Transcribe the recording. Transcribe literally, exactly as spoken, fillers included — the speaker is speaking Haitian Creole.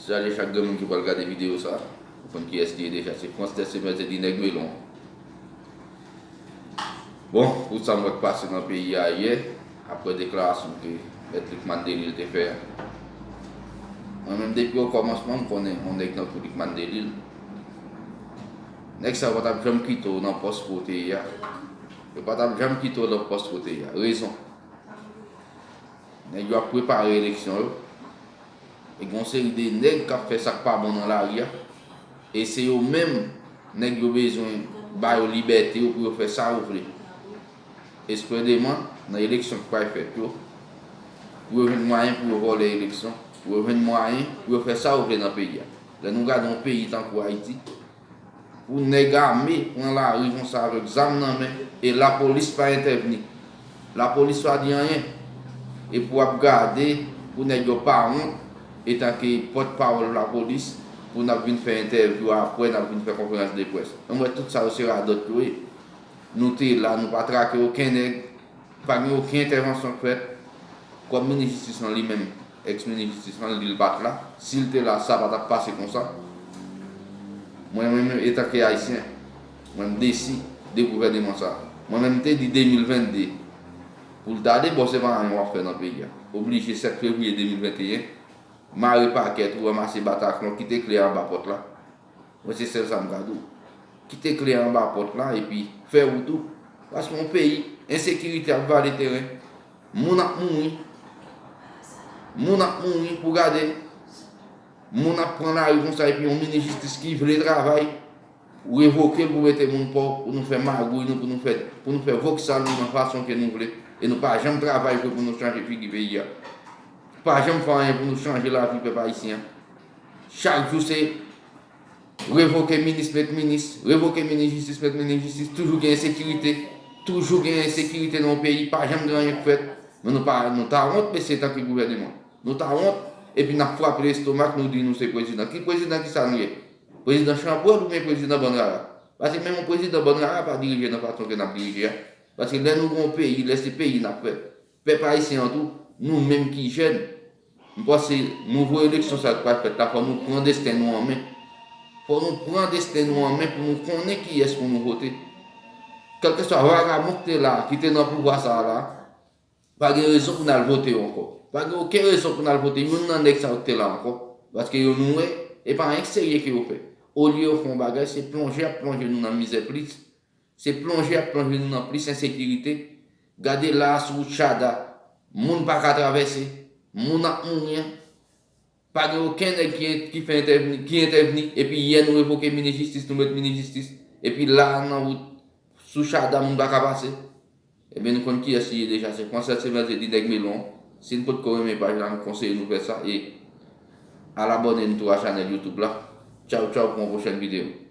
Salye chak grenn moun ki pral gade videyo sa. Ou konn kiyès li ye deja, se Frantz Tèt Semèl, se di nèg melon. Bon, pou sa m wè k pase nan peyi a yè, apre deklarasyon ke Mèt Lucmane Delille te fè a. Mwen menm, depi okòmansman, m konnen yon nèg tankou Lucmane Delille, nèg sa yo pa t ap janm kite w nan pòs kote w ye a. Yo pa t ap janm kite w nan pòs kote w ye a. Rezon. Nèg yo ap prepare eleksyon yo. E gen yon seri de nèg k ap fè sa k pa bon nan lari a. E se yo menm, nèg yo bezwen ba yo libète yo pou yo fè sa yo vle. Espredeman, nan eleksyon k pral fèt yo, pou yo jwenn mwayen pou yo vòlè eleksyon, pou yo jwenn mwayen pou yo fè sa yo vle nan peyi a. Lè nou gade yon peyi tankou Ayiti, pou nèg ame pran lari konsa avèk zam nan men, e lapolis pa entèvni. Lapolis pa di anyen. E pou ap gade, pou nèg yo pa wont, etanke pòtpawòl lapolis, pou n ap vin fè entèvyou apre, n ap vin fè konferans de près. Mwen, tout sa yo se radòt yo ye. Nou te la, nou pa trake okenn nèg, pa gen okenn entèvansyon k fèt. Kòm minis jistis lan li menm, èks minis jistis lan, li l pa t la. Si l te la, sa pa t ap pase konsa. Mwen menm, etanke Ayisyen, mwen m desi de gouvèneman sa. Mwen menm, m te di de mil vennde, pou l ta de, bon, se pa anyen w ap fè nan peyi a. Oblije, sèt fevriye de mil venteyen, mare pakèt ou, ranmase bataklon, kite kle a anba pòt la. Mwen, se sèl sa m ka di w. Kite kle a anba pòt la epi fè wout ou. Paske yon peyi, ensekirite ap vale teren. Moun ap mouri. Moun ap mouri pou gade. Moun ap pran lari konsa epi yon minis jistis ki vle travay, ou revoke l pou mete moun pa w, pou nou fè magouy nou, pou nou fè, pou nou fè voksal nou nan fason ke nou vle. E nou pa janm travay vre pou nou chanje figi peyi a. Pa janm fè anyen pou nou chanje lavi pèp ayisyen an. Chak jou se revoke minis, met minis, revoke minis jistis, met minis jistis. Toujou gen ensekirite. Toujou gen ensekirite nan yon peyi. Pa janm gen anyen k fèt. Men nou pa, nou ta wont, mesye, tanke gouvèneman. Nou ta wont, epi n ap frape lestomak, nou di nou se prezidan. Ki prezidan, ki sa nou ye? Prezidan chanpwèl oubyen prezidan bann rara? Paske menm yon prezidan bann rara pa dirije nan fason ke n ap dirije a. Paske lè nou gen yon peyi, lè se peyi n ap fè. Pèp ayisyen an tou, nou menm ki jèn, m panse nouvo eleksyon sa k pral fèt la, fò nou pran desten nou an men. Fò nou pran desten nou an men pou nou konnen kiyès pou nou vote. Kèlkeswa vagabon ki te la, ki te nan pouvwa sa a la, pa gen rezon pou n al vote yo ankò. Pa gen okenn rezon pou n al vote youn nan nèg sa yo ki te la ankò. Paske yo nou wè, e pa anyen k serye ke yo fè. Olye yo fè yon bagay, se plonje y ap plonje nou nan mizè plis. Se plonje y ap plonje nou nan plis ensekirite. Gade la a sou wout Chada, moun pa ka travèse, moun ap mouri an. Pa gen okenn nèg ki, ki fè entèvni, ki entèvni, epi yè nou revoke minis jistis, nou met minis jistis, epi la a nan wout sou Chada, moun pa ka pase. Ebyen, nou konn kiyès li ye deja, se Frantz Tèt Semèl, se di nèg melon. Si n potko renmen paj la, m konseye nou fè sa, e al abòne n tou a chanèl YouTube la. Tchaw, tchaw, pou yon pwochèn videyo.